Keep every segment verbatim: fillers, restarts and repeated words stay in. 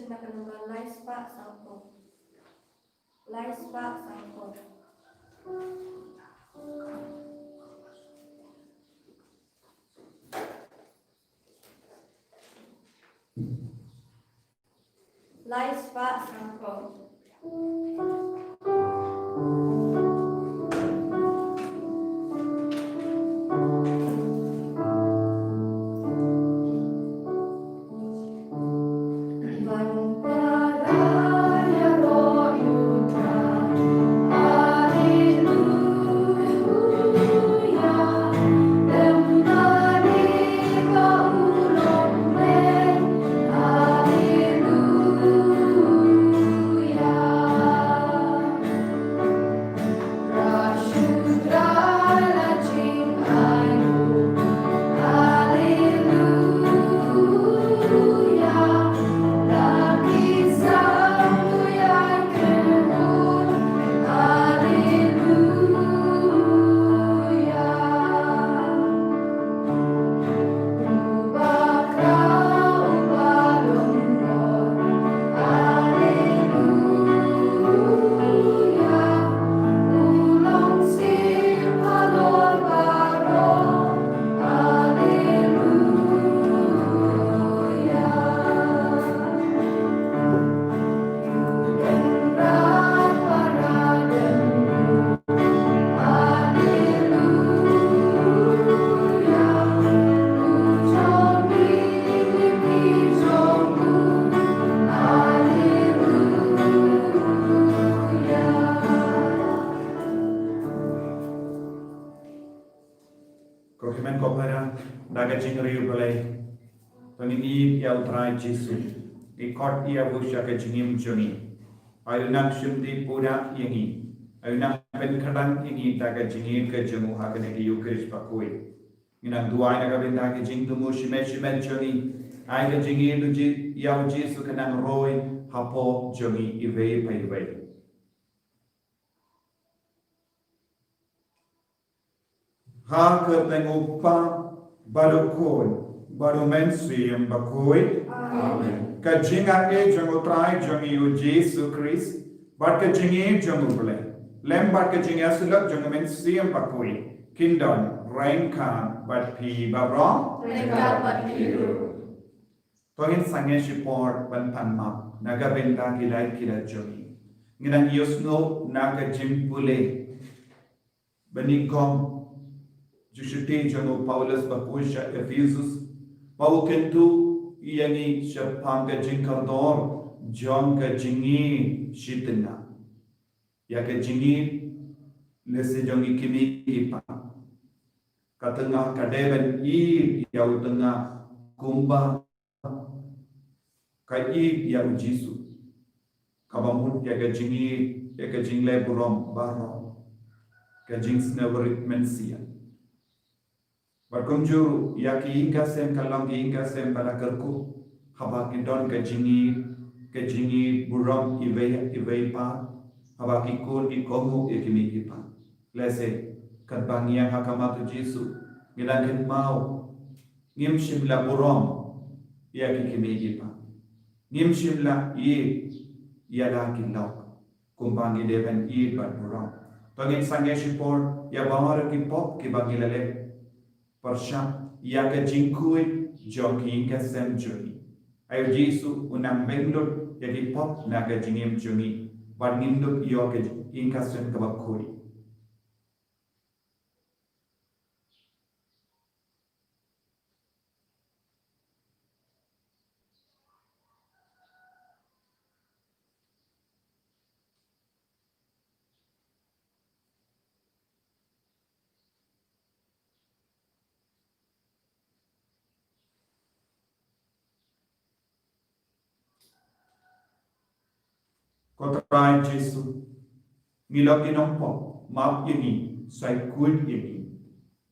na ka nombar lai spah sawphew. Lai spah sawphew. Lai spah sawphew. Ko hynmen ko para, da ka jingriewblei, to ngin ïeit ïa U Trai Jisu. Ngi khot ïa u sha ka jingim jong ngi. Ai u nang shim di pura ïa ngi. Ai u nang pynkhlaiñ ïa ngi da ka jingïeit ka jong u ha kane ka Ïukharist bakhuid. Ngi nang duwai na ka bynta ka jingthmu shimet shimet jong ngi. Ai ka jingïeit u Ji-, ïa u Jisu ka nang roi hapoh jong ngi iwei pa iwei. Ha ka kyrteng U Kpa, bad U Khun, bad U Mynsiem Bakhuid. Amen. Ka jingaiei jong U Trai jong ngi U Jisu Khrist, bad ka jingïeit jong U Blei, lem bad ka jingïasyllok jong U Mynsiem Bakhuid, kin don ryngkat bad phi baroh. Ryngkat bad phi ruh. To ngin sangeh shipor ban pan map na ka bynta ki lait ki lait jong ngi. Ngin nang ïohsngew na ka jingpule ba nyngkong jong ka shithi jong u Paulus bakhuid sha Ephesus, ba u kyntu ïa ngi shaphang ka jingkordor jong ka jingïeit shi tyngah. Ïa ka jingïeit lehse jong ngi ki kmie ki kpa, ka tyngah ka dei ban ïeit ïa u tyngah kumba ka ïeit ïa u Jisu. Kaba mut ïa ka jingïeit, ïa ka jingleh burom baroh, ka jingsngewrit mynsiem. Bad kumjuh ruh ïa ki ïing ki sem, ka long ki ïing ki sem ba la kyrkhu, haba ki don ka jingïeit, ka jingïeit burom iwei iwei pat, haba ki khun ki kohnguh ïa ki kmie ki kpa. Lehse katba ngi ïeng ha khmat u Jisu, ngi dang kynmaw, ngim shym la burom ïa ki kmie ki kpa. Ngim shym la ïeit ïa la ki lok kumba ngi dei ban ïeit bad burom. To ngin sangeh shipor ïa baroh ki pop kiba ngi la leh pyrshah ïa ka jingkhuid jong ki ïing ki sem jong ngi. Ai u Jisu u nang meng lut ïa ki pop na ka jingim jong ngi, bad ngin lut ïoh ka ïing ki sem kaba khuid. Ko Trai Jisu, ngi long ki nongpop, map ïa ngi, sai khuid ïa ngi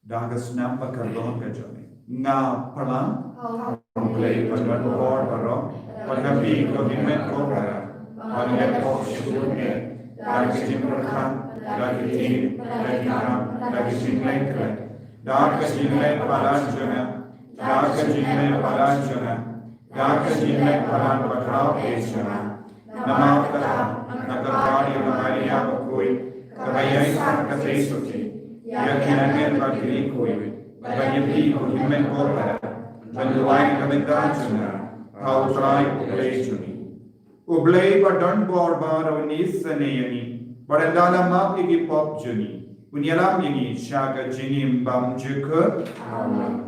da ka snam ba kordor ka jong me. Nga pyrshang ha U Blei bad bad u hor baroh, bad ha phi ko hynmen ko para, ba ngi la pop shuh ne da ki jingpyrkhat, da ki tim, da ki kam, da ki jingleh khleh, da ka jingleh palat jong nga, da ka jingleh palat jong nga. Ïa ka jingïaleh palat ba khraw eh sha nga. Namar kata, nga kyrpad ïa ka Maria bakhuid, kaba ïaisah ka jingsuki, ïa ki angel bad ki riewkhuid, ban ïa phi ko hynmen ko para, ban duwai na ka bynta jong nga ha U Trai U Blei jong ngi. U Blei ba don bor baroh un isynei ïa ngi, bad un da la map ïa ki pop jong ngi, un ïalam ïa ngi sha ka jingim bymjukut. Amen.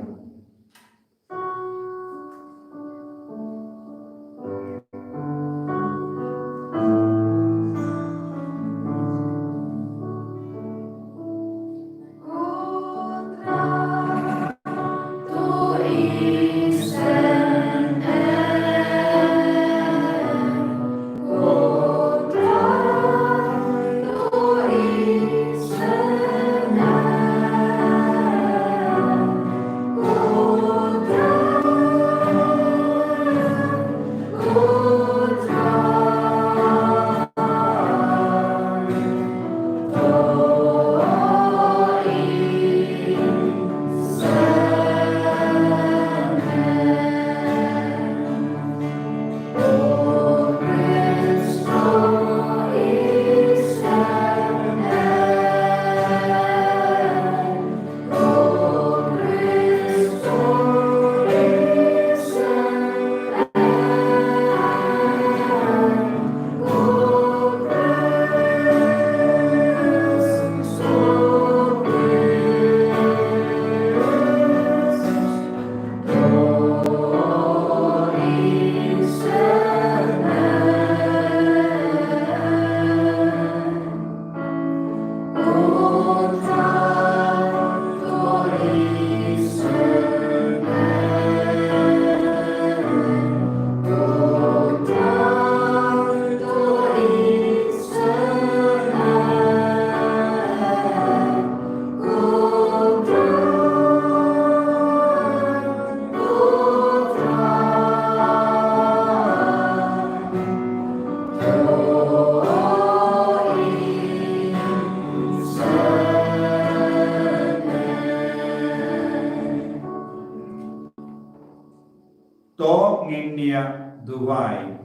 To ngin ïa duwai.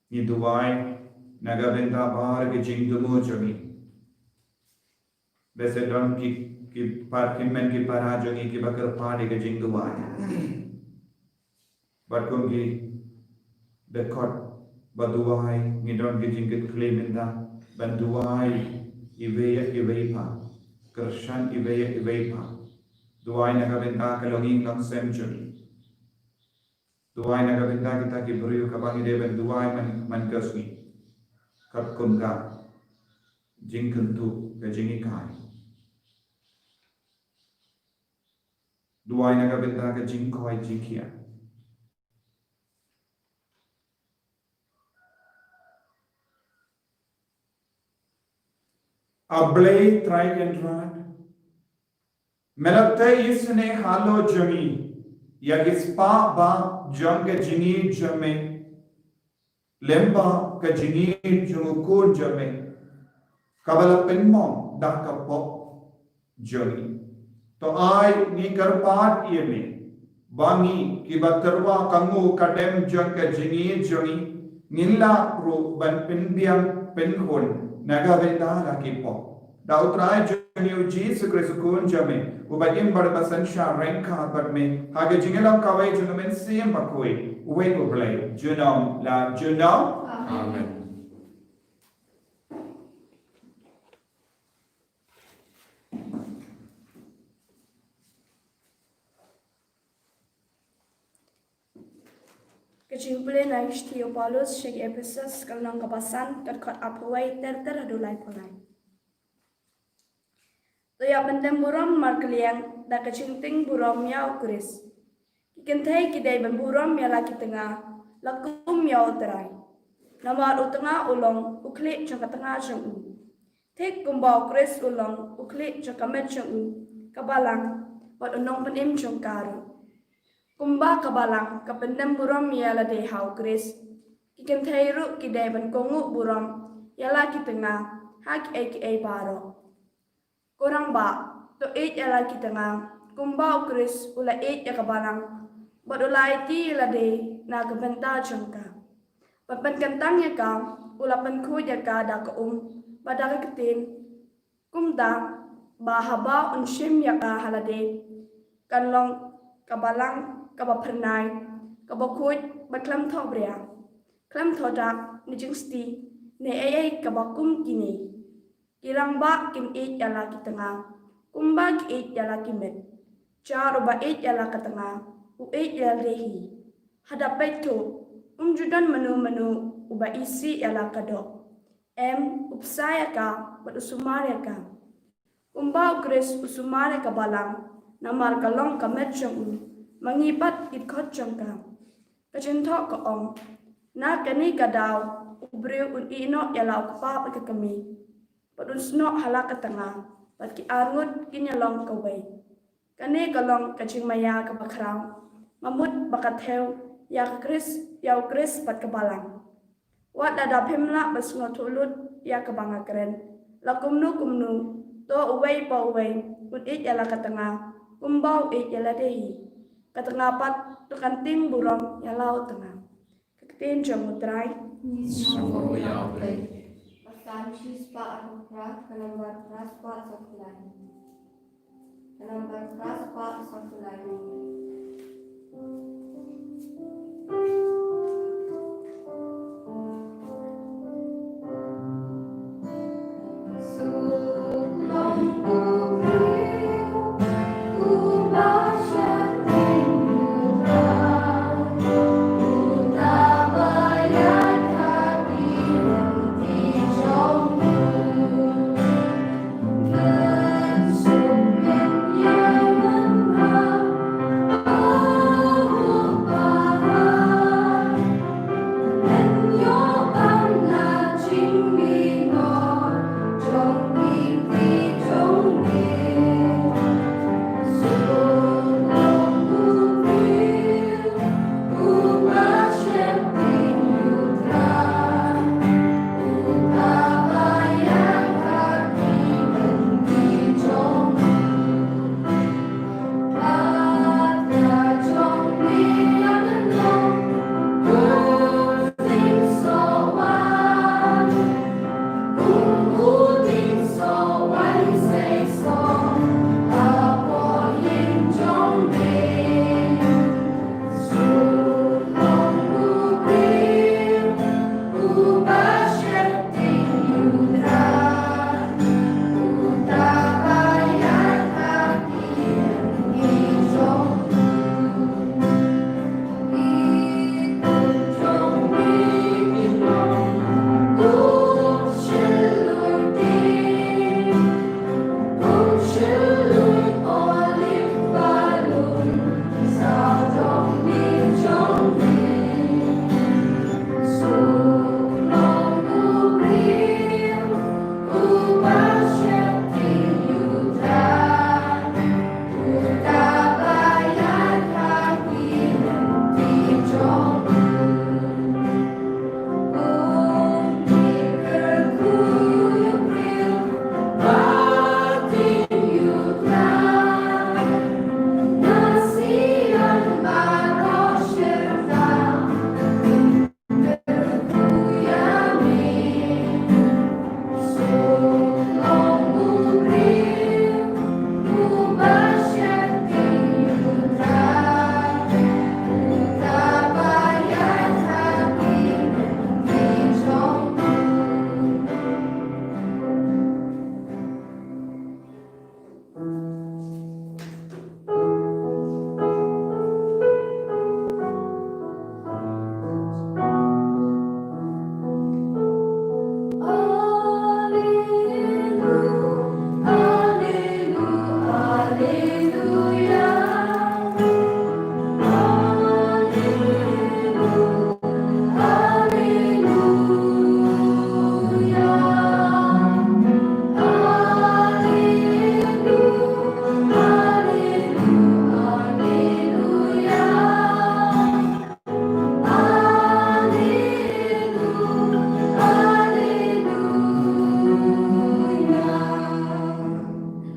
Ngi duwai na ka bynta baroh ki jingthmu jong ngi. Ba sa don ki, ki par, ki hynmen ki para jong ngi kiba kyrpad ïa ka jingduwai. Bad kum ki dkhot ba duwai, ngi don ki jingkitkhlieh mynta ban duwai iwei ïa iwei pat, kyrshan iwei ïa iwei pat. Duwai na ka bynta ka longïing longsem jong ngi. Duwai na ka bynta kita ki briew kaba ngi dei ban duwai man, man ka sngi. Katkum ka jingkyntu, ka jinghikai. Duwai na ka bynta ka jingkoit jingkhiah. A Blei Trai Kynrad, me la tei isynei halor jong ngi ïa ki spah bah jong ka jingïeit jong me, lyngba ka jingïeit jong u Khun jong me, kaba la pynmong da ka pop jong ngi. To ai ngi kyrpad ïa me ba ngi kiba tyrwa ka nguh ka dem jong ka jingïeit jong ngi, ngin lah ruh ban pynbiang pynkhun na ka bynta la ki pop. Da U Trai jong ngi U Jisu Khrist U Khun jong me, uba im bad uba synshar ryngkat bad me ha ka jingïalam kawei jong U Mynsiem Bakhuid, uwei U Blei, junom la junom. Amen. Ka jingpule na ka shithi u Paulus sha ki Ephesus, ka lynnong kaba san, ka dkhot arphew wei ter ter haduh laiphew lai. To ïa pyndem burom markylliang da ka jingtieng burom ïa U Khrist. Ki kynthei ki dei ban burom ïa la ki tnga, la kum ïa U Trai. Namar u tnga u long u khlieh jong ka tnga jong u, thik kumba U Khrist u long u khlieh jong ka met jong u, ka balang, bad u nongpynim jong ka ruh. Kumba ka balang ka pyndem burom ïa lade ha U Khrist, ki kynthei ruh ki dei ban kohnguh burom ïa la ki tnga ha kiei kiei baroh. Ko rangbah, to ïeit ïa la ki tnga kumba U Khrist u la ïeit ïa ka balang, Bad u la aiti ïa lade na ka bynta jong ka. Bad ban kyntang ïa ka, u la pynkhuid ïa ka da ka um bad da ka ktien. Kumta ba haba un shim ïa ka ha lade, kan long ka balang kaba phyrnai, kaba khuid bad khlem thohbria, khlem thohdak ne jingsti ne ei ei kaba kum kine. Ki rangbah kin ïeit ïa la ki tnga kumba ki ïeit ïa la ki met. Jar uba ïeit ïa la ka tnga u ïeit ïa lade hi. Haba peit thuh, um ju don mano mano uba isih ïa la ka doh. Em, u bsa ïa ka bad u sumar ïa ka. Kumba u Khrist u sumar ïa ka balang, namar ka long ka met jong u, ma ngi pat ki dkhot jong ka. Ka jingthoh ka ong, na kane ka daw u briew un ïehnoh ïa la u kpa bad ka kmie, bad un snoh ha la ka tnga, bad ki arngut kin ïalong kawei. Kane ka long ka jingmaïa kaba khraw. Nga mut ba ka thew ïa ka Khrist, ïa u Khrist bad ka balang. Wat lada phim lah ban sngewthuh lut ïa kaba nga kren, la kumno kumno, to uwei pa uwei un ïeit ïa la ka tnga kumba u ïeit ïa lade hi. Ka tnga pat to kan tieng burom ïa la u tnga. Ka ktien jong u Trai. Sngewbha ïa u Blei. Psalm shispah arphew phra, ka nambar phra spah saw phew lai. Ka nambar phra spah saw phew lai.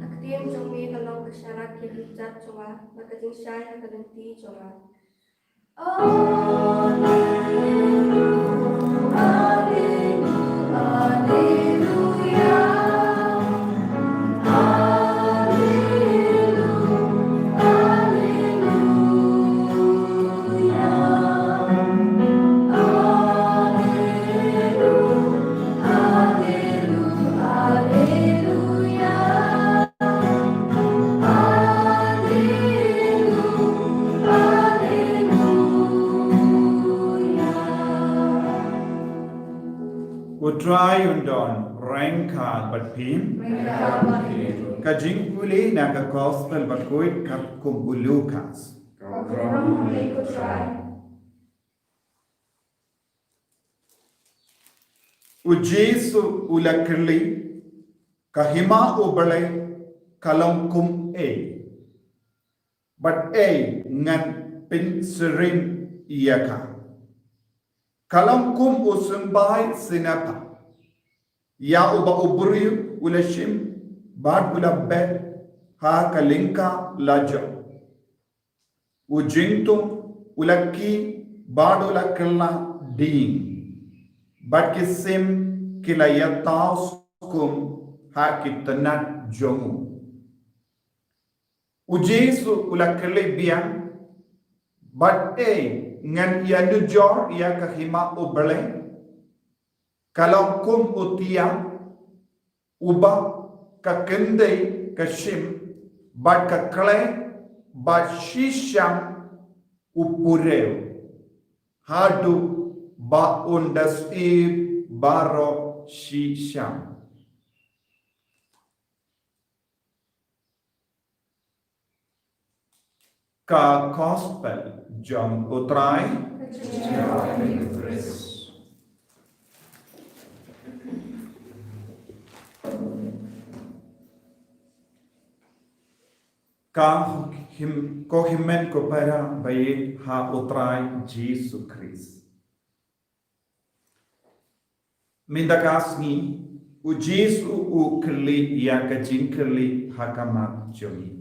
Ka ktien jong me ka long ka sharak ïa ki kjat jong nga, bad ka jingshai ha ka lynti jong nga. U Trai un don ryngkat bad phi. Ka jingpule na ka gospel bakhuid katkum u Lukas. U Jisu u la kylli, ka hima U Blei ka long kum ei? Bad ei ngan pynsyriem ïa ka? Ka long kum u symbai sinapa, ïa uba u briew u la shim bad u la bet ha ka lyngkha lajong. U jingtung u la ki bad u la kylla ding, bad ki sim ki la ïa thaw skum ha ki tnat jong u. U Jisu u la kylli biang, bad ei ngan ïanujor ïa ka hima U Blei? Ka long kum u tiang uba ka kyndei ka shim bad ka khlei bad shisha u purew, haduh ba un da sir baroh shisha. Ka gospel jong U Trai. Ka him-, ko hynmen ko para ba ïeit ha U Trai Jisu Khrist. Mynta ka sngi, U Jisu u kylli ïa ka jingkylli ha khmat jong ngi.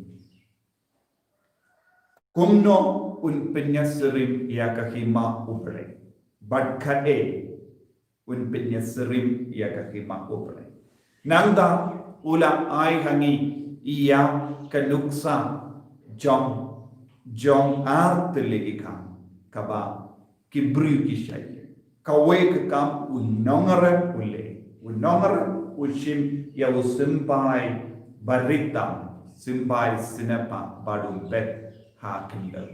Kumno un pynïasyriem ïa ka hima U Blei? Bad kaei un pynïasyriem ïa ka hima U Blei? Nangta u la ai ha ngi ïa ka nuksa jong, jong ar tylli ki kam kaba ki briew ki shait. Kawei ka kam u nongrep u leh. U nongrep u shim ïa u symbai barit tam, symbai sinapa bad u bet ha khyndew.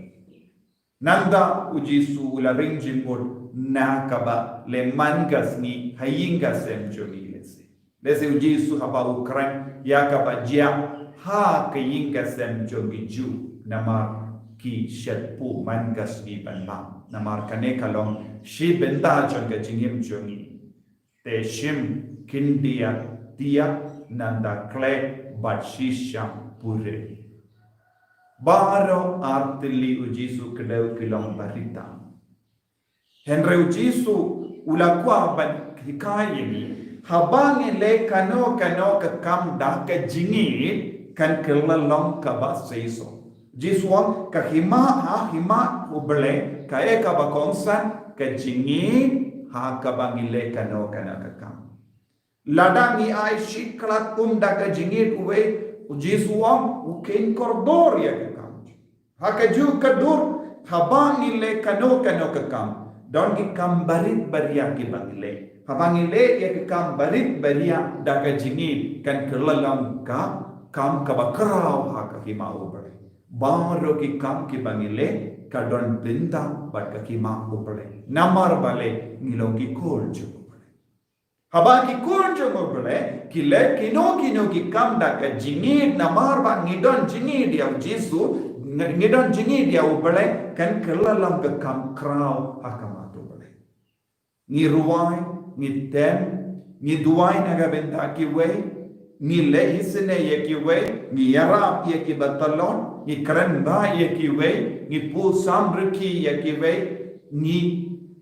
Nangta U Jisu u la ring jingmut na kaba leh man ka sngi ha ïing ka sem jong ngi lehse. Lehse U Jisu haba u kren ïa kaba jia ha ka ïing ka sem jong ki Jiw, namar ki shait pyrshah man ka sngi ban bam. Namar kane ka long shi bynta jong ka jingim jong ngi. Te shim khyndiat tiat nangta khlei bad shisha purew. Baroh ar tylli U Jisu kdew ki long barit tam. Hynrei U Jisu u la kwah ban hikai ïa ngi, haba ngi leh kano kano ka kam da ka jingïeit kan kylla long kaba seisoh. Jisu u ong ka hima, ha hima U Blei kaei kaba kongsan? Ka jingïeit ha kaba ngi leh kano kano ka kam. Lada ngi ai shi khlad um da ka jingïeit uwei, U Jisu u ong u kheiñ kordor ïa ka kam. Ha kajuh ka dur, haba ngi leh kano kano ka kam, don ki kam barit baria kiba ngi leh. Haba ngi leh ïa ki kam barit baria da ka jingïeit kan kylla long ka kam kaba khraw ha ka hima U Blei. Baroh ki kam kiba ngi leh ka don bynta bad ka hima U Blei. Namar balei? Ngi long ki khun jong U Blei. Haba ki khun jong U Blei ki leh kino kino ki kam da ka jingïeit namar ba ngi don jingïeit ïa U Jisu, ngi, ngi don jingïeit ïa U Blei, kan kylla long ka kam khraw ha khmat U Blei. Ngi rwai, ngi tem, ngi duwai na ka bynta kiwei, ngi leh isynei ïa kiwei, ngi ïarap ïa kiba tlot, ngi kren bha ïa kiwei, ngi pule samrkhie ïa kiwei, ngi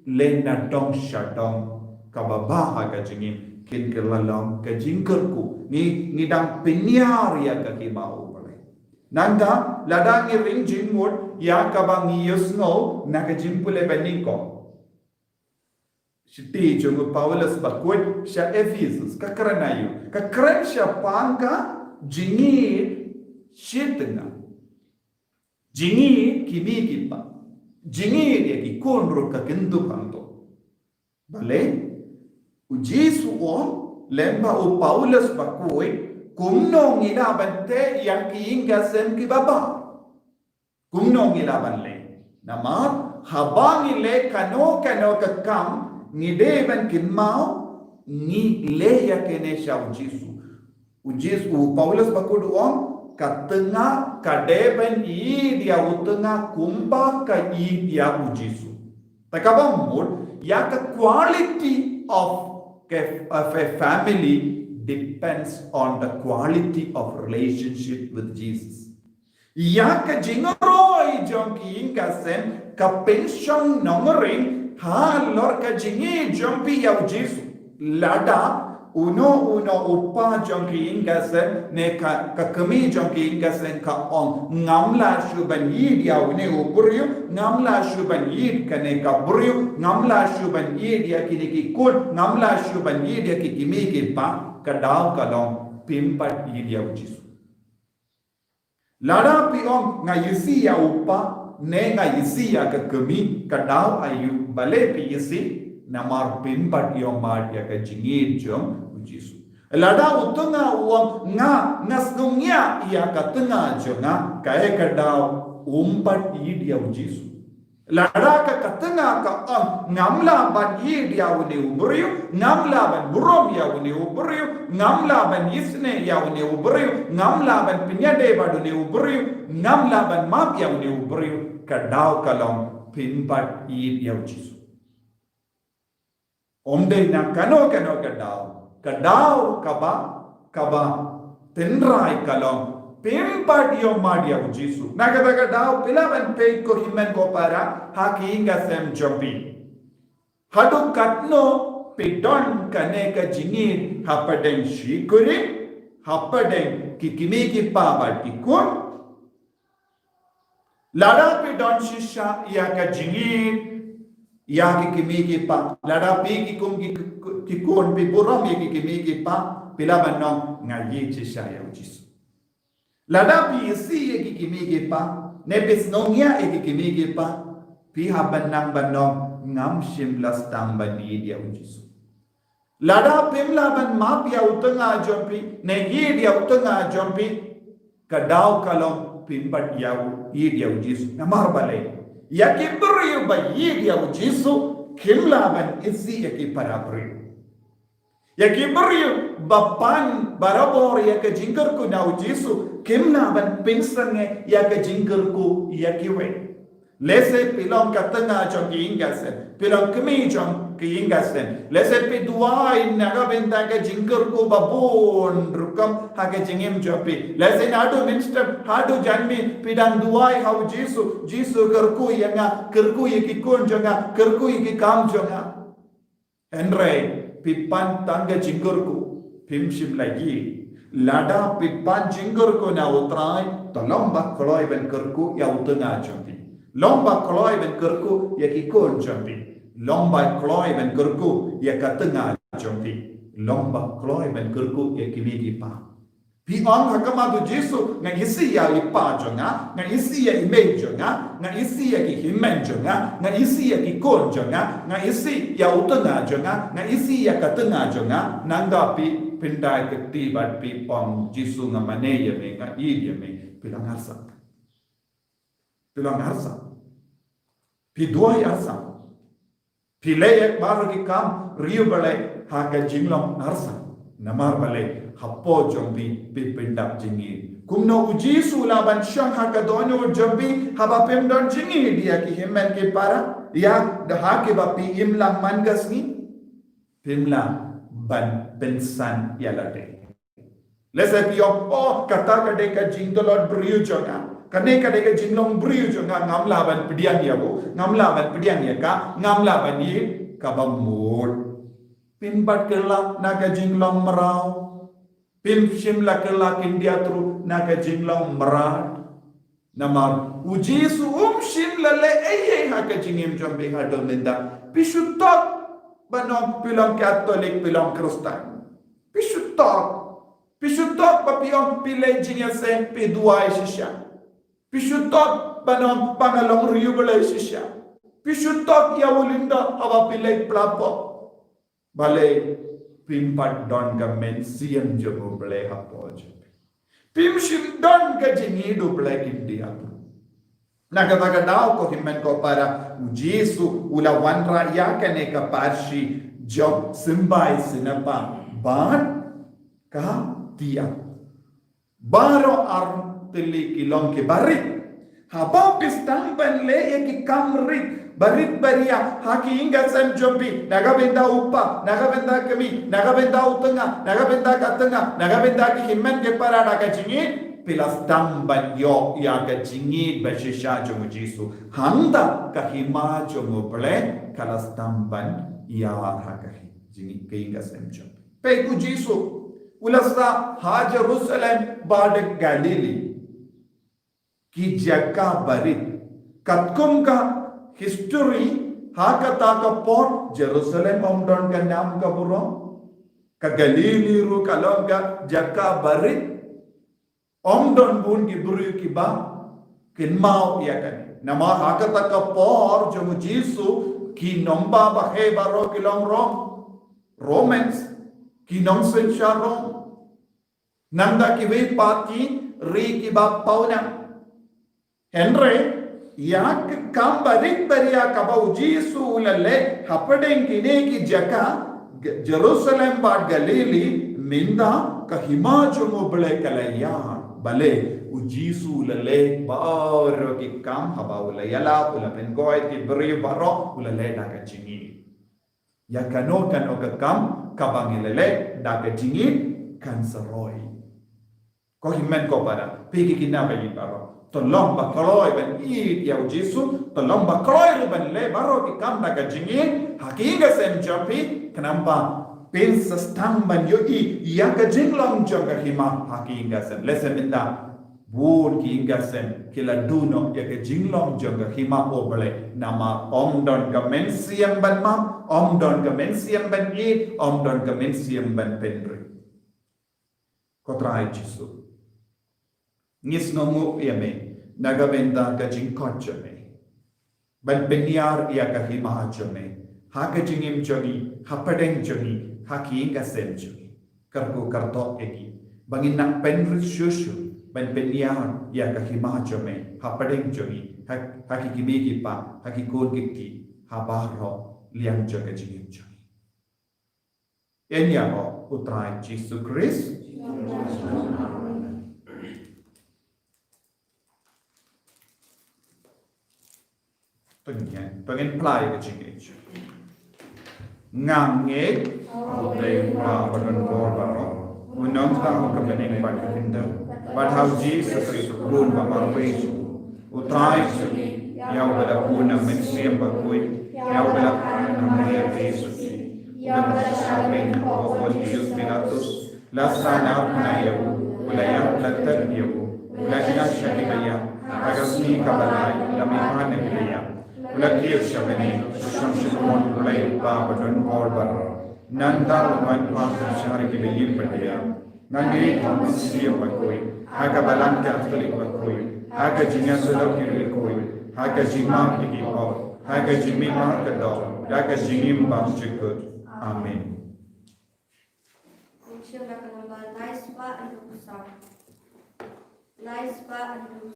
leh na dong sha dong kaba bha ha ka jingim, kin kylla long ka jingkyrkhu. Ngi, ngi dang pynïar ïa ka hima U Blei. Nangta, lada ngi ring jingmut ïa kaba ngi ïohsngew na ka jingpule banyngkong. Shithi jong u Paulus bakhuid sha Ephesus, ka kren aïu? Ka kren shaphang ka jingïeit shi tnga. Jingïeit ki mei ki pa. Jingïeit ïa ki khun ruh ka kyntu khangto. Balei? U Jisu u ong lyngba u Paulus bakhuid, kumno ngi lah ban teh ïa ki ïing ki sem kiba bha? Kumno ngi lah ban leh? Namar haba ngi leh kano kano ka kam, ngi dei ban kynmaw ngi leh ïa kine sha u Jisu. U Jisu, u Paulus bakhuid u ong, ka tnga ka dei ban ïeit ïa u tnga kumba ka ïeit ïa u Jisu. Te kaba mut, ïa ka quality of, of a family depends on the quality of relationship with Jesus. Ïa ka jingroi jong ki ïing ki sem ka pynshong nongrim halor ka jingïeit jong phi ïa u Jisu. Lada uno uno u pa jong ki ïing ki sem ne ka, ka kmie jong ki ïing ki sem ka ong, ngam lah shuh ban ïeit ïa une u briew, ngam lah shuh ban ïeit kane ka briew, ngam lah shuh ban ïeit ïa kine ki khun, ngam lah shuh ban ïeit ïa ki kmie ki pa, ka daw ka long phim pat ïeit ïa u Jisu. Lada phi ong nga isih ïa u pa ne nga isih ïa ka kmie, ka daw aïu? Balei phi isih? Namar phim pat ïohmad ïa ka jingïeit jong u Jisu. Lada u tnga u ong nga, nga sngewngiah ïa ka tnga jong nga, kaei ka daw? Um pat ïeit ïa u Jisu. Lada ka, ka tnga ka ong ngam lah ban ïeit ïa une u briew, ngam lah ban burom ïa une u briew, ngam lah ban isynei ïa une u briew, ngam lah ban pynïadei bad une u briew, ngam lah ban map ïa une u briew, ka daw ka long phim pat ïeit ïa u Jisu. Ym dei na kano kano ka daw, ka daw kaba, kaba tynrai ka long phim pat ïohmad ïa u Jisu. Na kata ka daw phi lah ban peit ko hynmen ko para ha ki ïing ki sem jong phi. Haduh katno phi don kane ka jingïeit hapdeng shi kurim, hapdeng ki kmie ki pa bad ki khun? Lada phi don shisha ïa ka jingïeit ïa ki kmie ki pa, lada phi ki kum ki, ki khun phi burom ïa ki kmie ki pa, phi lah ban ong nga ïeit shisha ïa u Jisu. Lada phi isih ïa ki kmie ki pa ne phi sngewngiah ïa ki kmie ki pa, phi hap ban nang ban ong ngam shym la sdang ban ïeit ïa u Jisu. Lada phim lah ban map ïa u tnga jong phi ne ïeit ïa u tnga jong phi, ka daw ka long phim pat ïa u, ïeit ïa u Jisu. Namar balei? Ïa ki briew ba ïeit ïa u Jisu kim lah ban isih ïa ki para briew. Ïa ki briew ba pan barabor ïa ka jingkyrkhu na u Jisu kim lah ban pynsangeh ïa ka jingkyrkhu ïa kiwei. Lehse phi long ka tnga jong ki ïing ki sem, phi long kmie jong ki ïing ki sem. Lehse phi duwai na ka bynta ka jingkyrkhu ba bun rukom ha ka jingim jong phi. Lehse naduh mynstep haduh janmiet phi dang duwai ha u Jisu, Jisu kyrkhu ïa nga, kyrkhu ïa ki khun jong nga, kyrkhu ïa ki kam jong nga. Hynrei phi pan tang ka jingkyrkhu, phim shym la ïeit. Lada phi pan jingkyrkhu na u Trai, to long ba kloi ban kyrkhu ïa u tnga jong phi. Long ba kloi ban kyrkhu ïa ki khun jong phi. Long ba kloi ban kyrkhu ïa ka tnga jong phi. Long ba kloi ban kyrkhu ïa ki mei ki pa. Phi ong ha khmat u Jisu, nga isih ïa i pa jong nga, nga isih ïa i mei jong nga, nga isih ïa ki hynmen jong nga, nga isih ïa ki khun jong nga, nga isih ïa u tnga jong nga, nga isih ïa ka tnga jong nga, nangta phi pyndait ka kti bad phi ong Jisu nga mane ïa me, nga ïeit ïa me, phi la ngarsa. Phi la ngarsa. Phi duwai arsa. Phi leh ïa baroh ki kam riewblei ha ka jinglong arsa. Namar balei? Hapoh jong phi phi pyndap jingïeit. Kumno u Jisu lah ban shong ha ka dohnud jong phi haba phim don jingïeit ïa ki hynmen ki para, ïa da ha kiba phi im lang man ka sngi? Phim lah ban pynsan ïa lade. Lehse phi ong, oh, kata ka dei ka jingtlot briew jong nga. Kane ka dei ka jinglong briew jong nga, ngam lah ban pdiang ïa u, ngam lah ban pdiang ïa ka, ngam lah ban ïeit, kaba mut. Phim pat kylla na ka jinglong mraw. Phim shym la kylla khyndiat ruh na ka jinglong mrad. Namar u Jisu um shym la leh ei ei ha ka jingim jong phi haduh mynta. Phi shu thok ban ong phi long Katholik, phi long Khristan. Phi shu thok. Phi shu thok ba phi ong phi leh jingïaseng, phi duwai shisha. Phi shu thok ban ong ba nga long riew ba leh shisha. Phi shu thok ïa u lyngdoh haba phi leh pla pop. Balei phim pat don ka mynsiem jong U Blei hapoh jong phi. Phim shym don ka jingïeit U Blei khyndiat. Na kata ka daw ko hynmen ko para, u Jisu u la wanrah ïa kane ka parshi jong symbai synapar bad ka tiar. Baroh ar tylli ki long kiba rit. Haba phi sdang ban leh ïa ki kam rit, barit baria ha ki ïing ka sem jong phi, na ka bynta u kpa, na ka bynta ka kmie, na ka bynta u tnga, na ka bynta ka tnga, na ka bynta ki hynmen ki para, na ka jingïeit, phi la sdang ban ïoh ïa ka jingïeit ba shisha jong u Jisu. Hangta ka hima jong U Blei ka la sdang ban ïar ha ka jingïeit, ka ïing ka sem jong phi. Peit u Jisu u la sah ha Jerusalem bad Galili, ki jaka barit. Katkum ka history, ha kata ka por Jerusalem ym don ka nam ka burom. Ka Galili ruh ka long ka jaka barit. Ym don bun ki briew kiba kynmaw ïa kane. Namar ha kata ka por jong u Jisu, ki nongba baheh baroh ki long Rom, Romans, ki nongsynshar Rom. Nangta kiwei pat ki ri kiba pawnam. Hynrei ïa ka kam barit baria kaba u Jisu u la leh hapdeng kine ki jaka, Jerusalem bad Galili, mynta ka hima jong U Blei ka la ïar. Balei? U Jisu u la leh baroh ki kam haba u la ïalap, u la pynkoit ki briew baroh, u la leh da ka jingïeit. Ïa kano kano ka kam kaba ngi la leh da ka jingïeit kan sa roi. Ko hynmen ko para, phi ki khynnah baïeit baroh, to long ba kloi ban ïeit ïa u Jisu, to long ba kloi ruh ban leh baroh ki kam da ka jingïeit ha ki ïing ka sem jong phi, khnang ba phin sa sdang ban ïohi ïa ka jinglong jong ka hima ha ki ïing ka sem. Lehse mynta bun ki ïing ka sem ki la duh noh ïa ka jinglong jong ka hima U Blei, namar ym don ka mynsiem ban map, ym don ka mynsiem ban ïeit, ym don ka mynsiem ban pynrit. Ko Trai Jisu, ngi sngewnguh ïa me na ka bynta ka jingkoit jong me ban pynïar ïa ka hima jong me ha ka jingim jong ngi, hapdeng jong ngi, ha ki ïing ka sem jong ngi. Kyrkhu kyrdoh ïa ngi ba ngin nang pynrit shuh shuh ban pynïar ïa ka hima jong me hapdeng jong ngi, ha, ha ki kmie ki kpa, ha ki khun ki kti, ha baroh liang jong ka jingim jong ngi. Ïa ngi ïa u Trai Jisu Khrist. To ngin, to ngin plie ka jingngeit. Nga ngeit ha U Blei Uba uba don bor baroh, u nongthaw ha ka bneng bad ka khyndew, bad ha u Jisu Khrist u khun ba marwei jong u, u Trai jong ngi, ïa uba la bun na Mynsiem Bakhuid, ïa uba la kren na Maria Joseph, ïa uba la shah beiñ ha u Pontius Pilatus, la sahnarphna ïa u, u la ïap, la tep ïa u, u la ïaid sha ki ba ïap, ha ka sngi kaba lai u la mihpat na ki ba ïap, u la kiew sha bneng, u shong sha ka mon U Blei Uba uba don bor baroh. Nangta un wan pat ban shah ïa ki ba ïeit bad ba ïap. Nga ngeit ha u Mynsiem Bakhuid, ha ka Balang Katholik bakhuid, ha ka jingïasyllok ïa ki riewkhuid, ha ka jingmap ïa ki pop, ha ka jingmihpat ka doh, da ka jingim bymjukut. Amen. Ngin shim da ka nombar lai spah hynriew spah. Lai spah hynriew.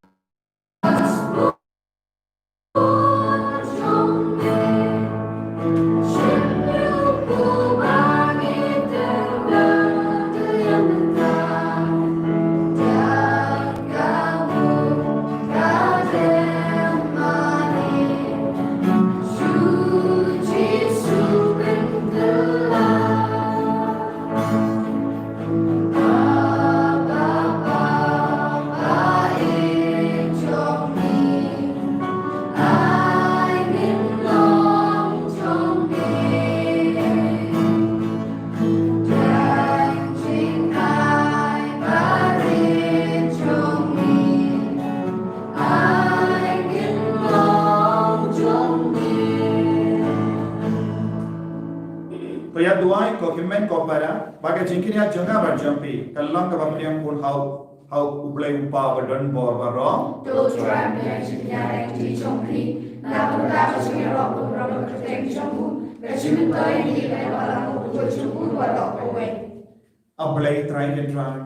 Duwai ko hynmen ko para, ba ka jingkñia jong nga bad jong phi ka long kaba pdiang bun ha u, ha U Blei U Kpa ba don bor baroh. To Trai, pynïaid jingkñia ïa ki jong phi na ka bynta ka jingïaroh bun baroh ka kyrteng jong u, ka jingmyntoi ïa ngi, ka jingïaroh bun baroh kawei. A Blei Trai Kynrad,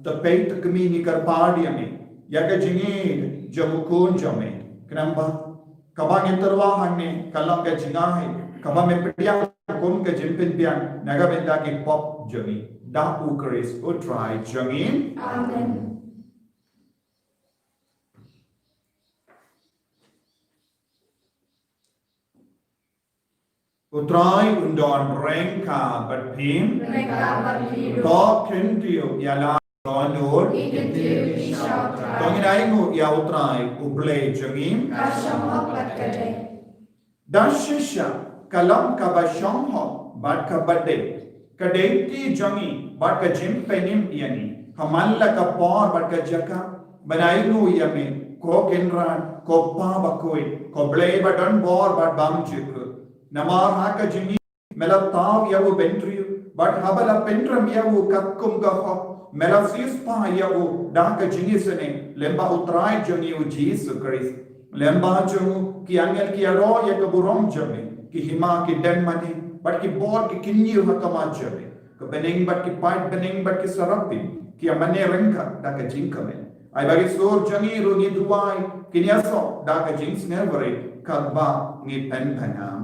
to peit to kmie ngi kyrpad ïa me ïa ka jingïeit jong u Khun jong me, khnang ba kaba ngi tyrwa hangne ka long ka jingai kaba me pdiang kum ka jingpynbiang na ka bynta ki pop jong ngi. Da U Khrist U Trai jong ngi. Amen. U Trai un don ryngkat bad phi. Ryngkat bad phi ruh. To kyntiew ïa la dohnud. Ngi kyntiew ïa U Trai. To ngin ainguh ïa U Trai U Blei jong ngi. Ka shong hok bad ka dei. Da shisha ka long kaba shong hok bad kaba dei ka dei ti jong ngi bad ka jingpynim ïa ngi ha man la ka por bad ka jaka ban ainguh ïa me, ko Kynrad, ko Pa bakhuid, ko Blei ba don bor bad bymjukut. Namar ha ka jingim me la thaw ïa u bynriew bad haba la pynrem ïa u katkum ka hok me la siewspah ïa u da ka jingisynei lyngba U Trai jong ngi U Jisu Khrist. Lyngba jong u ki angel ki ïaroh ïa ka burom jong me, ki hima ki dem mane bad ki bor ki kynñiew ha khmat jong me. Ki bneng bad ki paid bneng bad ki serapim ki ïa mane ryngkat da ka jingkmen. Ai ba ki sur jong ngi ruh ngi duwai kin ïasoh da ka jingsngewbha katba ngi pynpaw.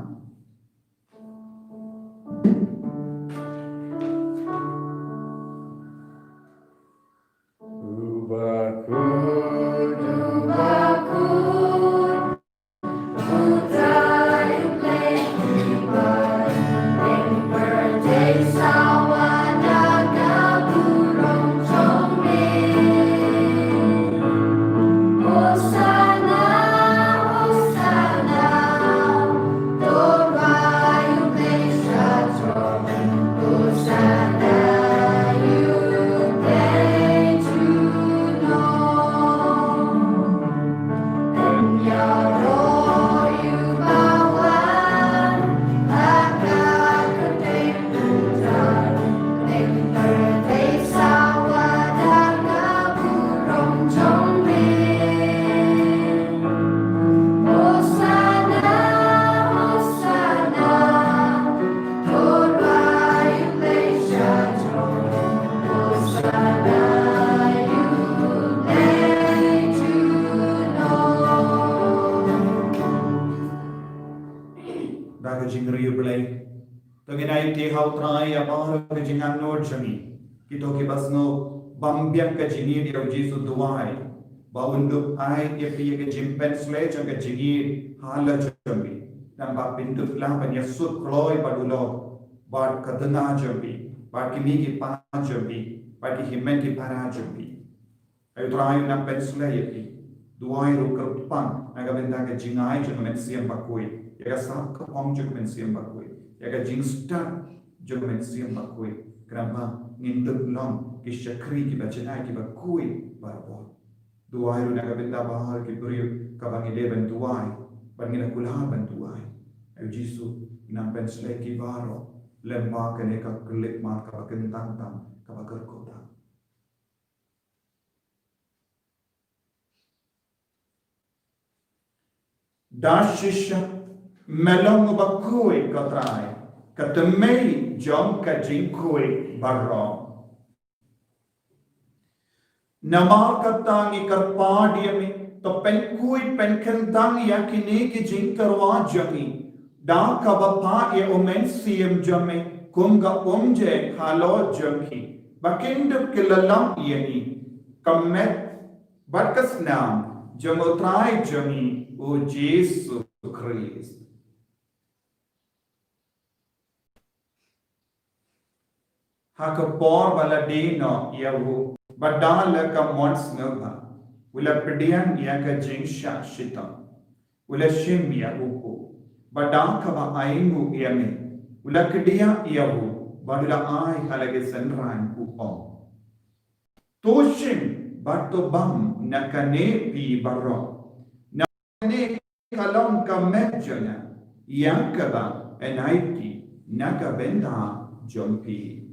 Da ka jingriewblei to ngin ai te ha U Trai ïa baroh ka jingangnud jong ngi. Kito kiba sngew bym biang ka jingïeit ïa U Jisu, duwai ba un dup ai ïa phi ïa ka jingpynshlei jong ka jingïeit ha la jong phi, namar ba phin dup lah ban ïasuk kloi bad u lok bad ka duna jong phi bad ki kmie ki kpa jong phi bad ki hynmen ki para jong phi. Ai U Trai un nang pynsleh ïa phi. Duwai ruh kyrpang na ka bynta ka jingai jong ka Mynsiem Bakhuid, ïa ka sap ka phong jong ka Mynsiem Bakhuid, ïa ka jingstad jong ka Mynsiem Bakhuid, khnang ba ngin dup long ki shakri kiba janai kiba khuid barabor. Duwai ruh na ka bynta baroh ki briew kaba ngi dei ban duwai, ba ngi la kular ban duwai. Ai U Jisu, nang pynsleh ki baroh lyngba kane ka khyllipmat kaba kyntang tam, kaba kyrkhu tam. Da shisha me long uba khuid, ko Trai, ka tmei jong ka jingkhuid baroh. Namar kata ngi kyrpad ïa me, to pynkhuid pynkyntang ïa kine ki jingtyrwa jong ngi da kaba phah ïa U Mynsiem jong me kum ka umjing halor jong ki, ba kin dup ki la lam ïa ngi ka met bad ka snam jong U Trai jong ngi U Jisu Khrist. Ha ka por ba la die noh ïa u, ba da la ka mon sngewbha, u la pdiang ïa ka jingshah shitom. U la shim ïa u khup, bad da kaba ainguh ïa me, u la kdiah ïa u, bad u la ai ha la ki synran, u ong: To shim bad to bam na kane phi baroh. Na kane ka long ka met jong nga, ïa kaba yn aiti na ka bynta jong phi.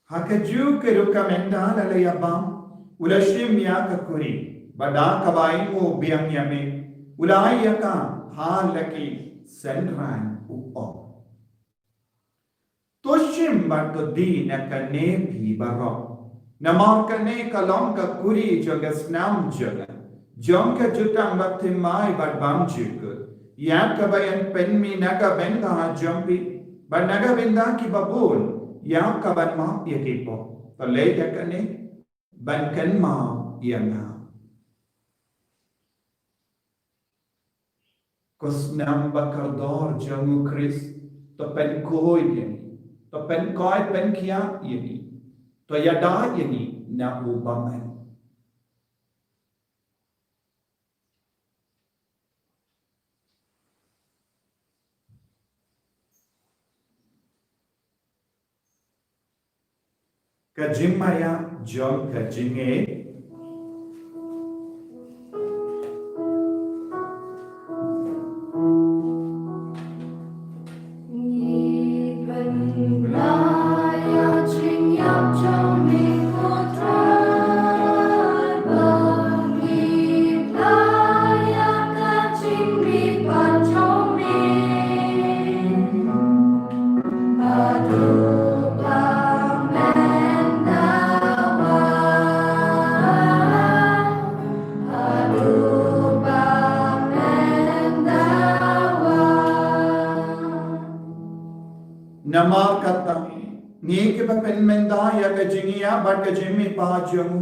Ha kajuh ka rukom ynda la ïa bam, u la shim ïa ka kuri, bad da kaba ainguh biang ïa me, u la ai ïa ka ha la ki synran, u ong. To shim bad to die na kane phi baroh. Namar kane ka long ka kuri jong ka snam jong nga, jong ka jutang bathymmai bad bymjukut, ïa kaba yn pynmih na ka bynta jong phi bad na ka bynta kiba bun, ïa kaban map ïa ki pop. To leh ïa kane ban kynmaw ïa nga. Ko snam bakordor jong u Khrist, to pynkhuid ïa ngi, to pynkhuid pynkhiah ïa ngi, to ïada ïa ngi na u bymman. Ka jingmaïa jong ka jingïeit. Namar kata, ngi kiba pynmynta ïa ka jingïap bad ka jingmihpat jong u,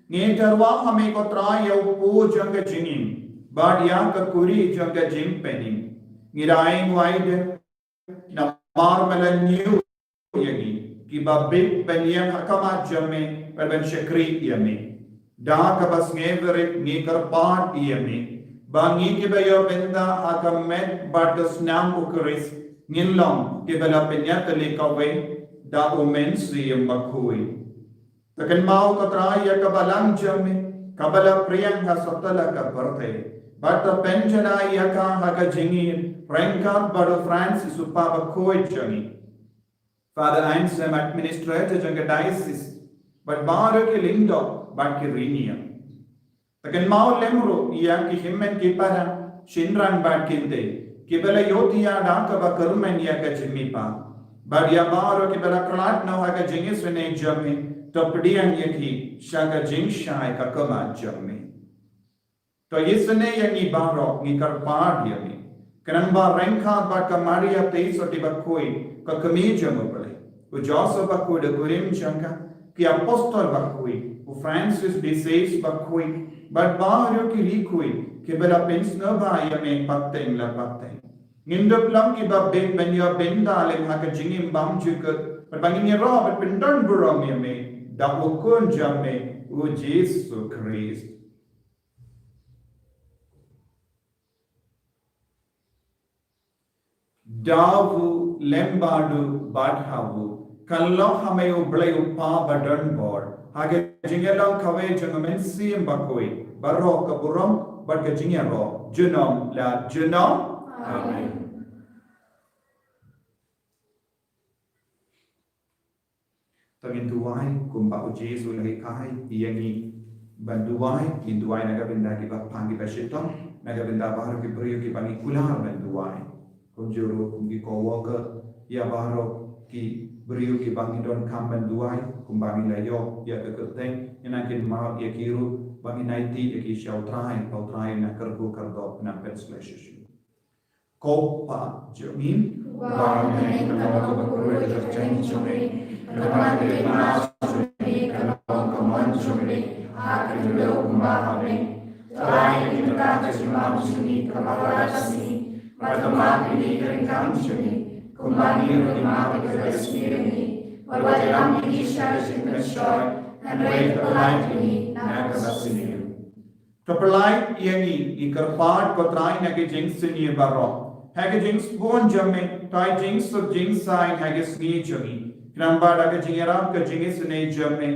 ngi tyrwa ha me ko Trai ïa u pud jong ka jingim bad ïa ka kuri jong ka jingpynim. Ngi da ainguh ïa u, namar me la ñiew ïa ngi kiba bit ban ïeng ha khmat jong me bad ban shakri ïa me. Da kaba sngewrit ngi kyrpad ïa me ba ngi kiba ïoh bynta ha ka met bad ka snam u Khrist ngin long kiba la pynïatylli kawei da u Mynsiem Bakhuid. To kynmaw ko Trai ïa ka balang jong me kaba la pdiang ha satlak ka pyrthei, bad to pynjanai ïa ka ha ka jingim ryngkat bad u Francis u Pape bakhuid jong ngi, Father Anselm, administrator jong ka diocese, bad baroh ki lyngdoh bad ki riewniam. To kynmaw lem ruh ïa ki hynmen ki para, shynrang bad kynthei kiba la ïohthiah da kaba kyrmen ïa ka jingmihpat, bad ïa baroh kiba la khlad noh ha ka jingisynei jong me, to pdiang ïa ki sha ka jingshai ka khmat jong me. To isynei ïa ngi baroh, ngi kyrpad ïa me, khnang ba ryngkat bad ka Maria Theisotti bakhuid, ka kmie jong u Blei, u Joseph bakhuid u kurim jong ka, ki apostol bakhuid, u Francis de Sales bakhuid, bad baroh ki riewkhuid kiba la pynsngewbha ïa me pateng la pateng, ngin dup long kiba bit ban ïoh bynta lem ha ka jingim bymjukut, bad ba ngin ïaroh bad pyndonburom ïa me da u Khun jong me, u Jisu Khrist. Da u lem bad u bad ha u, kan long ha me u Blei u Pa badonbor, ha ka jingïalong kawei jong u Mynsiem Bakhuid, baroh ka burom bad ka jingïaroh junom la junom. Amen. To ngin duwai kumba u Jisu u la hikai ïa ngi ban duwai, ngin duwai na ka bynta kiba pang kiba shitom, na ka bynta baroh ki briew kiba ngi kular ban duwai. Kumjuh ruh kum ki co-worker, ïa baroh ki briew kiba ngi donkam ban duwai, kumba ngi la ïoh ïa ka kyrteng, ngin nang kynmaw ïa ki ruh ba ngin aiti ïa ki sha u Trai, ba u Trai un nang kyrkhu kyrdoh, un nang pynshlei shisha. Ko Pa jong ngi, uba ha bneng, ka long ka bakhuid ka kyrteng jong me, ka don ka hima jong me, ka long ka mon jong me, ha ka khyndew kumba ha bneng. To ai ïa ngi mynta ka jingbam jong ngi kaba la ka sngi, bad to map ïa ngi ki ryngkang jong ngi, kumba ngi ruh ngi map ïa kiba sngewsih ïa ngi, bad wat lam ïa ngi sha ka jingpynshoi, hynrei to pyllait ïa ngi na kaba sniew. To pyllait ïa ngi, ngi kyrpad ko Trai, na ki jingsniew baroh, ha ka jingsbun jong me, tai jingsuk jingsaiñ ha ka sngi jong ngi. Khnang ba da ka jingïarap ka jingisynei jong me,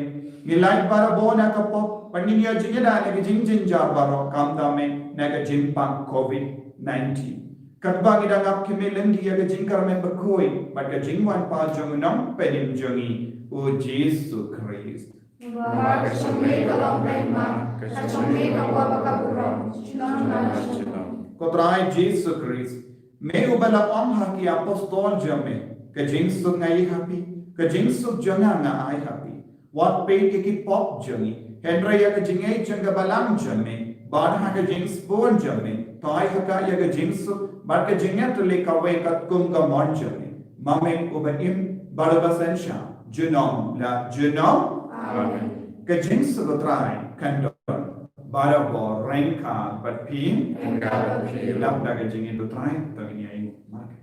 ngin lait barabor na ka pop, bad ngin ïoh jingïada na ka jingjynjar baroh khamtam eh na ka jingpang covid nineteen. Katba ngi dang ap khmih lynti ïa ka jingkyrmen bakhuid bad ka jingwan pat jong u Nongpynim jong ngi, u Jisu Khrist. Namar ka jong me ka long ka hima, ka jong me ka kwah bad ka burom, junom la junom. Ko Trai Jisu Khrist, me uba la ong ha ki apostol jong me, ka jingsuk nga ai ha phi, ka jingsuk jong nga nga ai ha phi. Wat peit ïa ki pop jong ngi, hynrei ïa ka jingngeit jong ka balang jong me, bad ha ka jingsbun jong me, tai ha ka ïa ka jingsuk bad ka jingïatylli kawei katkum ka mon jong me. Ma me uba im bad uba synshar, junom la junom. Amen. Ka jingsuk u Trai kan don barabor ryngkat bad phi. Ryngkat bad phi. Lap da ka jingim u Trai, to ngin ïa ïeng markei.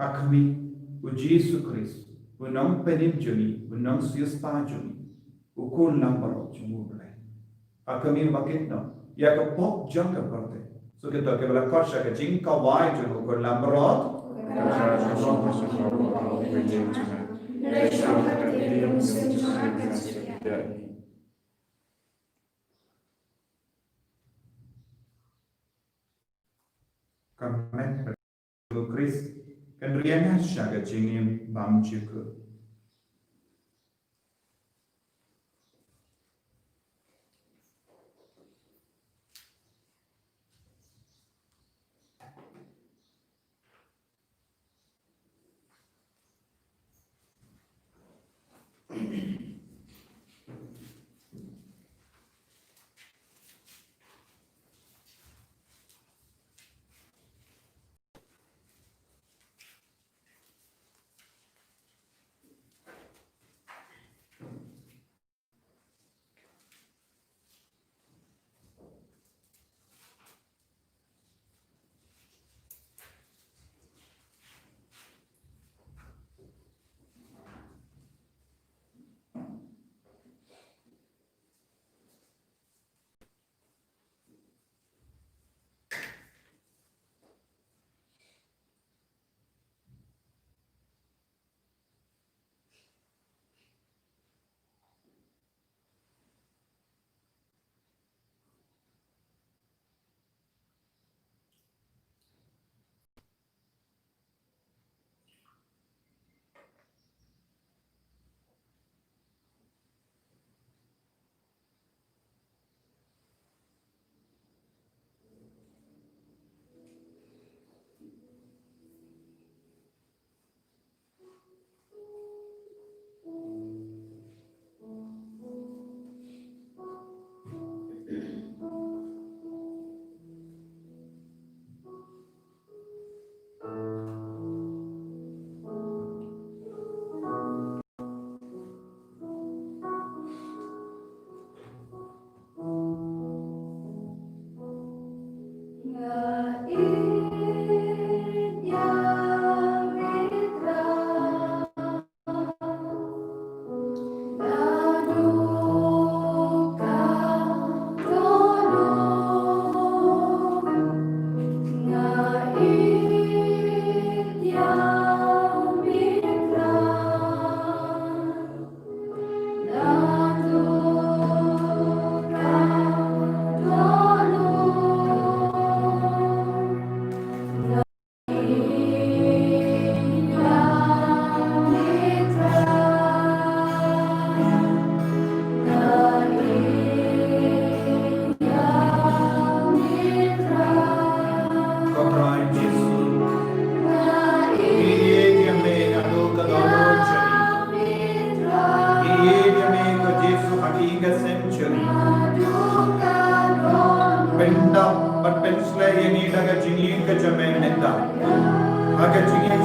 Ha khmih, u Jisu Khrist, u Nongpynim jong ngi, u Nongsiewspah jong ngi, u Khun langbrot jong u Blei. Ha khmih, ba kit noh ïa ka pop jong ka pyrthei. Sa kito kiba la khot sha ka jingkawei jong u Khun langbrot. Ka met u Khrist kan ri ïa nga sha ka jingim bymjukut.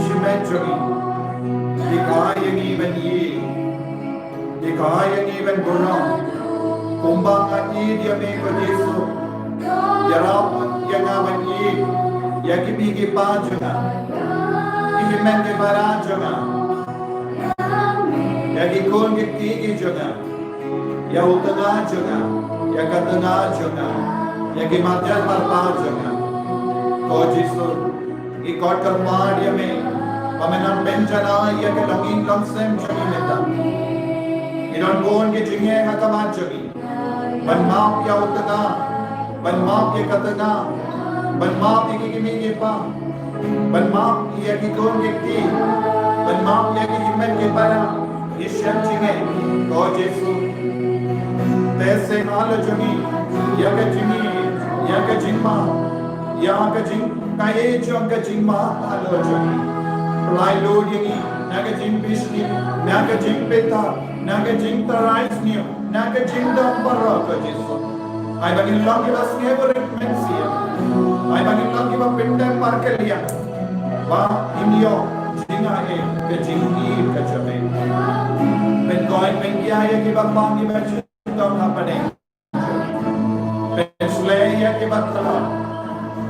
shimet jong ngi. Hikai ïa ngi ban ïeit. Hikai ïa ngi ban burom. Kumba nga ïeit ïa me ko Jisu. Ïarap ïa nga ban ïeit ïa ki mei ki pa jong nga, ki hynmen ki para jong nga, ïa ki khun ki kti ki jong nga, ïa u tnga jong nga, ïa ka tnga jong nga, ïa ki marjan marpa jong nga. Ko Jisu, ngi khot kyrpad ïa me ba men un pynjanai ïa ka longïing longsem jong ngi mynta. Ngi don bun ki jingeh ha khmat jong ngi. Ban map ïa u tnga, ban map ïa ka tnga, ban map ïa ki kmie ki kpa, ban map ïa ki khun ki kti, ban map ïa ki hynmen ki para. Ngi shem jingeh, ko Jisu. Te seng halor jong ngi ïa ka jingïeit, ïa ka jingmap, ïa ka jingkhaïi jong ka jingmap halor jong ngi. Pynlait lut ïa ngi na ka jingbishni, na ka jingpyrta, na ka jingtharai sniew, na ka jingdom baroh ko Jisu. Ai ba ngin long kiba sngewrit mynsiem. Ai ba ngin long kiba pyndem bad kylliang. Ba ngin ïoh jingaiei ka jingïeit ka jong me. Pynkoit pynkhia ïa kiba pang kiba shitom ha pdeng. Pynshlei ïa kiba thrang.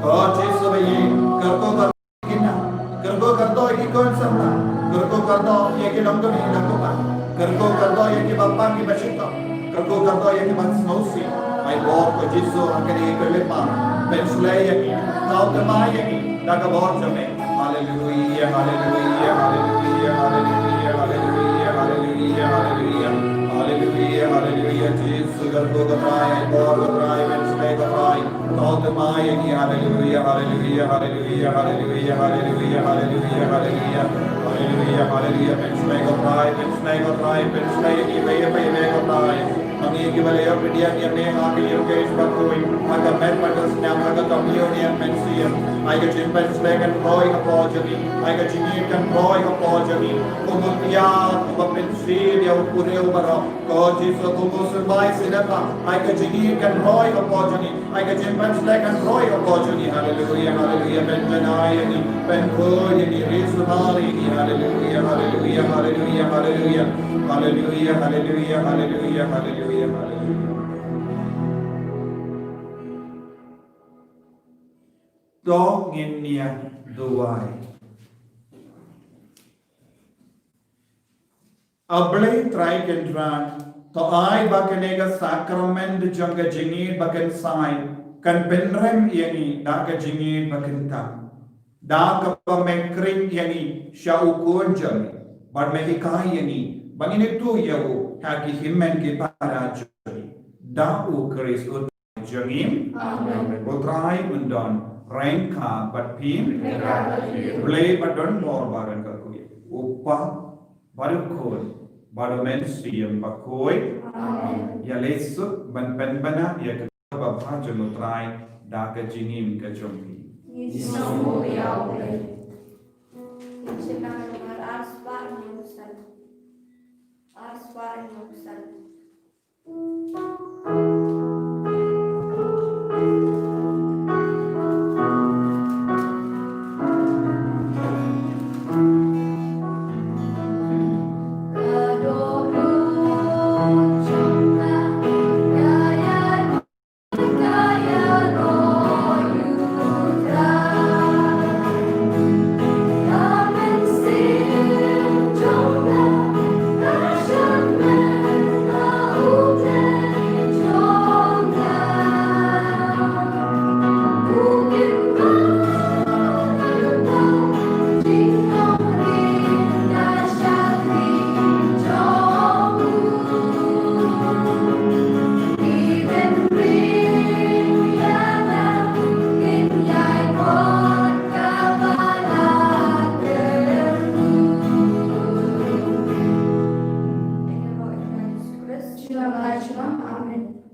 Ko Jisu ba ïeit, kyrkhu kyrdoh ïa ki nong, kyrkhu kyrdoh ïa ki khun samla, kyrkhu kyrdoh ïa ki longkmie longkpa, kyrkhu kyrdoh ïa kiba pang kiba shitom, kyrkhu kyrdoh ïa kiba sngewsih. Ai bor ko Jisu ha kane ka lynti, pynshlei ïa ngi, thaw thymmai ïa ngi da ka bor jong me. Haleluia, haleluia, haleluia, haleluia, haleluia, haleluia, haleluia. Haleluia, haleluia, Jisu kyrkhu ko Trai, ai bor ko Trai, pynshlei ko Trai. Thaw thymmai ïa ngi, haleluia, haleluia, haleluia, haleluia, haleluia, haleluia, haleluia. Haleluia, haleluia, pynshlei ko Trai, pynshlei ko Trai, pynshlei ïa ngi, peit, peit, peit ko Trai. Ma ngi kiba la ïoh pdiang ïa me ha ka ïing ka jong me bakhuid, ha ka met bad ka snem, ha ka communion mynsiem. Ai ka jingpynshlei kan roi hapoh jong ngi, ai ka jingïeit kan roi hapoh jong ngi. Kum u tiar uba pynshitom ïa u briew baroh. Ko Jisu kum u symbai sida ka, ai ka jingïeit kan roi hapoh jong ngi, ai ka jingpynshlei kan roi hapoh jong ngi. Haleluia, haleluia, pynjanai ïa ngi, pynkhuid ïa ngi, ri sumar ïa ngi. Haleluia, haleluia, haleluia, haleluia. Haleluia, haleluia, haleluia, haleluia, haleluia. To ngin ïa duwai. A Blei Trai Kynrad, to ai ba kane ka sakrament jong ka jingïeit ba kynsai kan pynrem ïa ngi da ka jingïeit ba kynthah. Da kaba me khring ïa ngi sha u Khun jong me, bad me hikai ïa ngi ba ngin ïathuh ïa u ha ki hynmen ki para jong ngi. Da U Khrist u jong ngi. Amen. Ko Trai un don ryngkat bad phi. Ryngkat bad phi. Blei ba don bor ba ryngkat, ko U Kpa bad U Khun bad U Mynsiem Bakhuid. Amen. Ïa leit suk ban pynbna ïa ka kaba bha jong U Trai da ka jingim ka jong phi. Ngi sngewbha ïa U Blei. Ngi sngewbha ïa U Blei. Ar spah hynñiew san. Ar spah hynñiew san. Amen.